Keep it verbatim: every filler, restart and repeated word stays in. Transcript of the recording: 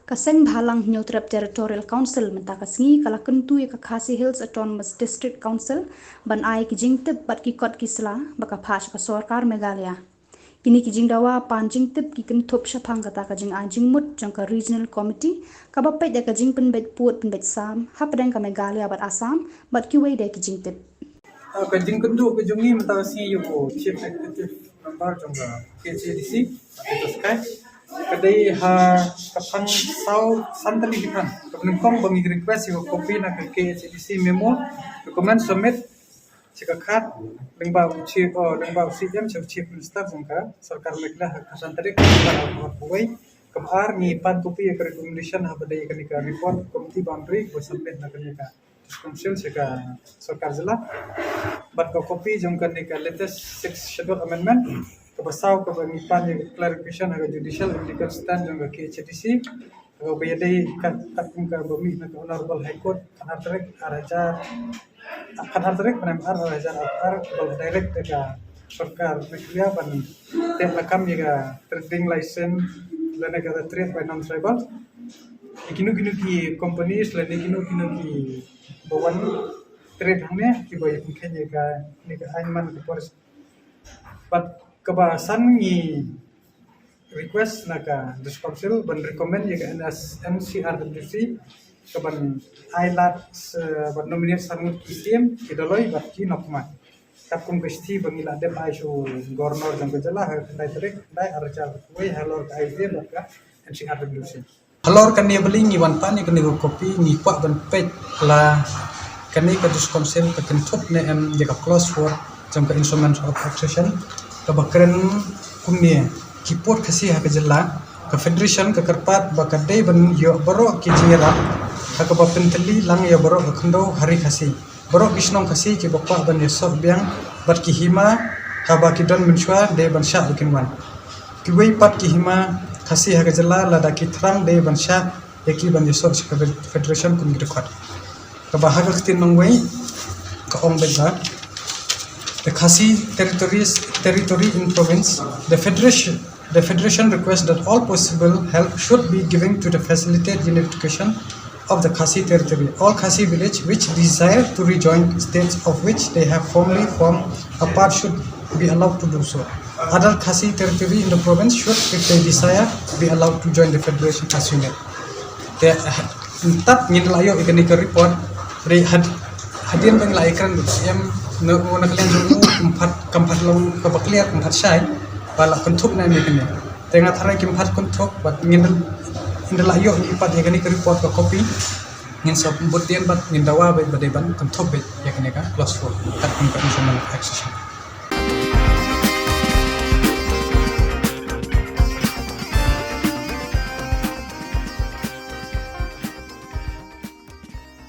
Ka Seng Bhalang Hynñiewtrep Territorial Council mynta ka sngi ka la kyntu ïa ka Khasi Hills Autonomous District Council ban ai ki jingtip bad ki kot ki sla ba ka phah sha ka sorkar Meghalaya. Kine ki jingdawa pan jingtip ki kynthup shaphang kata ka jingai jingmut jong ka Regional Committee kaba peit ïa ka jingpynbeit pud pynbeit sam hapdeng ka Meghalaya bad Assam bad kiwei de ki jingtip. Ah, ka jingkynduh ka jong ngi mynta ka sngi ïa u Chief Executive Member jong ka K H A D C, Atu Sky. Ka dei ha ka pang saw san tylli ki pang. Kaba nyngkong ba ngi request ïa ka copy na ka K H A D C memo, recommend submit sha ka khat lyngba u Chief, oh, lyngba u C M sha u Chief Minister jong ka sorkar Meghalaya ha ka khat san tarik ka bnai October. Kaba ar ngi pan copy ïa ka recommendation haba dei kane ka report committee boundary ba submit na kane ka Council sha ka sorkar jylla. Bad ka copy jong kane ka latest Sixth Schedule Amendment. Kaba saw kaba ngi pan ïa ka clarification ha ka judicial and legal stand jong ka K H A D C. Kaba ïadei kat, katkum kaba mih na ka Honorable High Court, khatar tarik ar hajar, khatar tarik bnai Mar ar hajar arphew ar, kaba direct da ka sorkar Meghalaya ban teh lakam ïa ka trading license lane ka trade by non-tribal. Ïa kino kino ki companies lane kino kino kiba wan trade hangne kiba ïa pynkheiñ ïa kane ka aiñ man ka forest. Bad kaba san ngi request na ka District Council ban recommend ïa ka N S, N C R W C kaban ai lad, eh, ban nominate san ngut ki C M, ki Doloi bad ki Nokma. Katkum ka shithi ba ngi la dep ai sha u Governor jong ka jylla ha ka khyndai tarik khyndai ar hajar arphew wei halor ka I T bad ka N C R W C. Halor kane ba ngi wan pan ïa kane ka copy ngi kwah ban peit la kane ka District Council ka kynthup ne em ïa ka clause four jong ka Instrument of Accession kaba kren kumne: ki pud Khasi ha ka jylla, ka Federation ka kyrpad ba ka dei ban ïoh baroh ki jingïarap ha kaba pyntylli lang ïa baroh ka khyndew ha ri Khasi. Baroh ki shnong Khasi kiba kwah ban ïasoh biang bad ki hima haba ki don mynshuwa dei ban shah ba kin wan. Kiwei pat ki hima Khasi ha ka jylla lada ki thrang dei ban shah ïa ki ban ïasoh sha ka fed-, Federation kum ki dkhot. Kaba ha ka ktien nongwei ka ong beit ba: The Khasi territories, territory in province, the federation, the federation requests that all possible help should be given to the facilitate unification of the Khasi territory. All Khasi village which desire to rejoin states of which they have formerly formed a part should be allowed to do so. Other Khasi territory in the province should, if they desire, be allowed to join the federation as unit. Te, ha, tat ngin la ïoh ïa kane ka report, re had, hadien ba ngi la ïakren bad em, na, na ka liang jong u, kam pat, kam pat long kaba clear, kam pat shai ba la kynthup ne em ïa kane. Te nga tharai kim pat kynthup, bad ngin, ngin la ïoh ngi pat ïa kane ka report ka copy. Ngin sa bud dien bad ngin dawa beit ba dei ban kynthup beit ïa kane ka clause four katkum ka Instrument of Accession.